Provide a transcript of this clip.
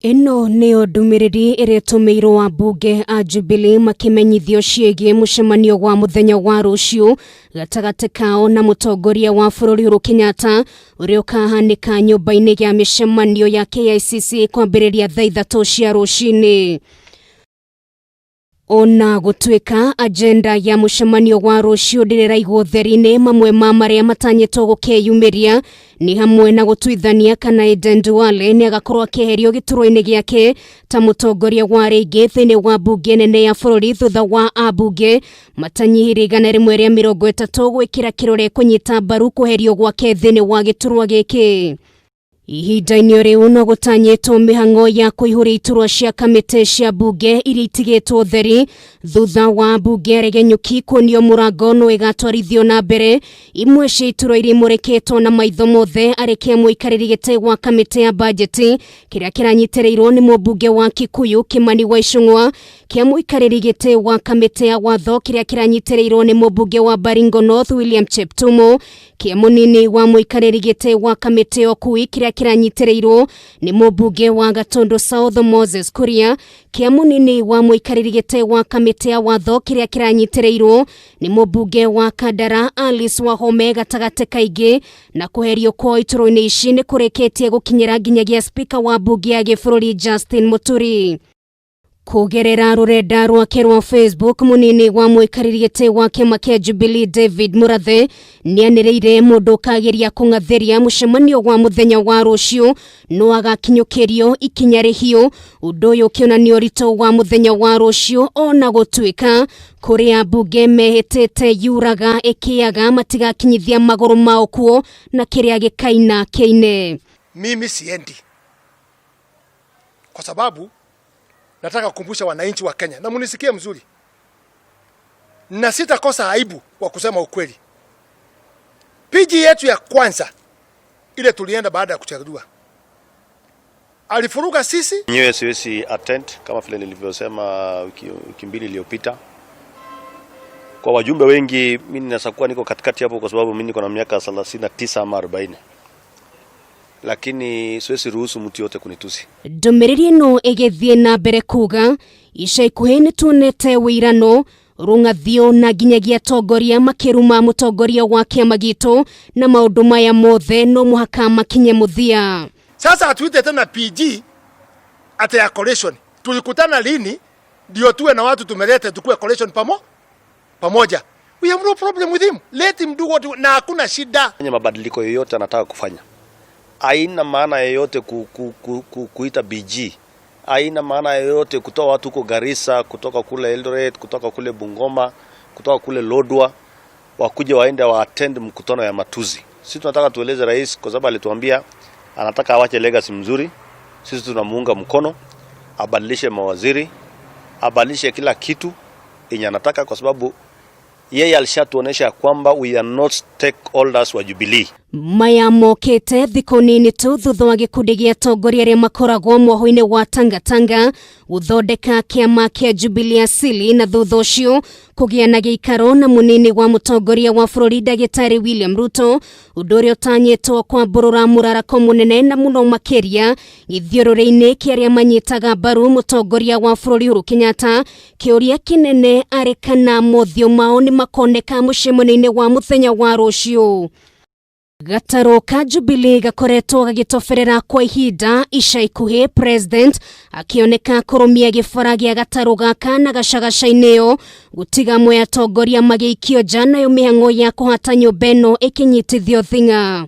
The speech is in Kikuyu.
Ĩno nĩyo ndũmĩrĩri ĩrĩa ĩtũmĩirwo ambunge a Jubilee makĩmenyithio ciĩgiĩ mũcemanio wa mũthenya wa rũciũ gatagatĩ kao na mũtongoria wa bũrũri Uhuru Kenyatta ũrĩa ũkahanĩka nyũmba-inĩ ya mĩcemanio ya KICC kwambĩrĩria thaa 3 cia rũcinĩ. Ona gũtuĩka agenda ya mũcemanio wa rũciũ ndĩrĩraigwo theri-inĩ, mamwe ma marĩa matanyĩtwo gũkeyumĩria nĩ hamwe na gũtuithania kana Aden Duale nĩ agakorwo akĩeherio gĩturwa-inĩ gĩake ta mũtongoria wa rĩngĩ thĩinĩ wa mbunge nene ya bũrũri thutha wa ambunge matanyihĩire 130 gwĩkĩra kĩrore kũnyita mbaru kweherio gwake thĩinĩ wa gĩturwa gĩkĩ. Ihinda-inĩ rĩu no gũtanyĩtwo mĩhang'o ya kũihũria iturwa cia kamĩtĩ cia mbunge iria itigĩtwo theri thutha wa mbunge aregenyũki kuonio mũrango no ĩgatwarithio na mbere. Imwe cia iturwa iria imũrĩkĩtwo na maitho mothe arĩ kĩa mũikarĩri gĩtĩ wa kamĩtĩ ya bajeti kĩrĩa kĩranyitĩrĩirwo nĩ mũmbunge wa Kikuyu Kimani wa Ichung'wa, kĩa mũikarĩri gĩtĩ wa kamĩtĩ ya watho kĩrĩa kĩranyitĩrĩirwo nĩ mũmbunge wa Baringo North William Cheptumo, kĩa mũnini wa mũikarĩri gĩtĩ wa kamĩtĩ ya ũkui kĩrĩa kĩranyitĩrĩirwo nĩ mũmbunge wa Gatundu South Moses Kuria, kĩa mũnini wa mũikarĩri gĩtĩ wa kamĩtĩ ya watho kĩrĩa kĩranyitĩrĩirwo nĩ mũmbunge wa Kandara Alice Wahome gatagatĩ kaingĩ na kweherio kwao iturwa-inĩ ici nĩ kũrĩkĩtie gũkinyĩra nginyagia spika wa mbunge ya gĩbũrũri Justin Muturi. Kũgerera rũrenda rwake rwa Facebook, mũnini wa mũikarĩri gĩtĩ wa kĩama kĩa Jubilee David Murathe nĩanĩrĩire mũndũ ũkageria kũng'athĩria mũcemanio wa mũthenya wa rũciũ no agakinyũkĩrio ikinya rĩhiũ, ũndũ ũyũ ũkĩonania ũritũ wa mũthenya wa rũciũ ona gũtuĩka kũrĩ ambunge mehĩtĩte yuraga ĩkĩaga matigakinyithia magũrũ mao kuo na kĩrĩa gĩkaina kĩine. Mimi siendi kwa sababu nataka kukumbusha wananchi wa Kenya na munisikie mzuri, na sitakosa aibu kwa kusema ukweli. PG yetu ya kwanza ile tulienda baada ya kuchaguliwa alifuruga sisi Mwenyewe siwezi attend kama vile nilivyosema wiki 2 iliyopita. Kwa wajumbe wengi mimi ninaweza kuwa niko katikati hapo kwa sababu mimi niko na miaka 39 ama 40. Lakini siwezi ruhusu mtu yote kunitusi. Ndũmĩrĩri ĩno ĩgĩthiĩ na mbere kuga ica ikuhĩ nĩtuonete wĩirano rũng'athio na nginyagia atongoria makĩruma mũtongoria wa kĩama gitũ na maũndũ maya mothe no mũhaka makinye mũthia. Sasa atuite tena PG ate ya coalition. Tulikutana lini ndio tuwe na watu tumelete tukue coalition pamoja? We have no problem with him. Let him do what, na hakuna shida. Fanya mabadiliko yoyote anataka kufanya. Haina maana yoyote kuita BG. Haina maana yoyote kutoa watu huko Garissa, kutoka kule Eldoret, kutoka kule Bungoma, kutoka kule Lodwar, wakuje waende wa attend mkutano ya matuzi. Sisi tunataka tueleze rais kwa sababu alituambia anataka awache legacy mzuri. Sisi tunamuunga mkono, abadilishe mawaziri, abadilishe kila kitu yenye anataka kwa sababu yeye alishatuonesha kwamba we are not stakeholders wa Jubilee. Maya mokĩte thikũ nini tu thutha wa gĩkundi gĩa atongoria arĩa makoragwo mwoho-inĩ wa Tangatanga gũthondeka kĩama kĩa Jubilee Asili na thutha ũcio kũgĩa na gĩikaro na mũnini wa mũtongoria wa bũrũri ndagĩtarĩ William Ruto, ũndũ ũrĩa ũtanyĩtwo kwambũrũra mũrarako mũnene na mũno makĩria gĩthiũrũrĩ-inĩ kĩa arĩa manyitaga mbaru mũtongoria wa bũrũri Uhuru Kenyatta. Kĩũria kĩnene arĩ kana mothiũ mao nĩ makoneka mũcemanio-inĩ wa mũthenya wa rũciũ. Gatarũ ka Jubilee gakoretwo gagĩtoberera kwa ihinda ica ikuhĩ, president akĩoneka kũrũmia gĩbara gĩa gatarũ gaka na gacagaca-inĩ ĩyo gũtiga amwe atongoria magĩikio nja, nayo mĩhang'o ya kũhata nyũmba ĩno ĩkĩnyitithio thing'a.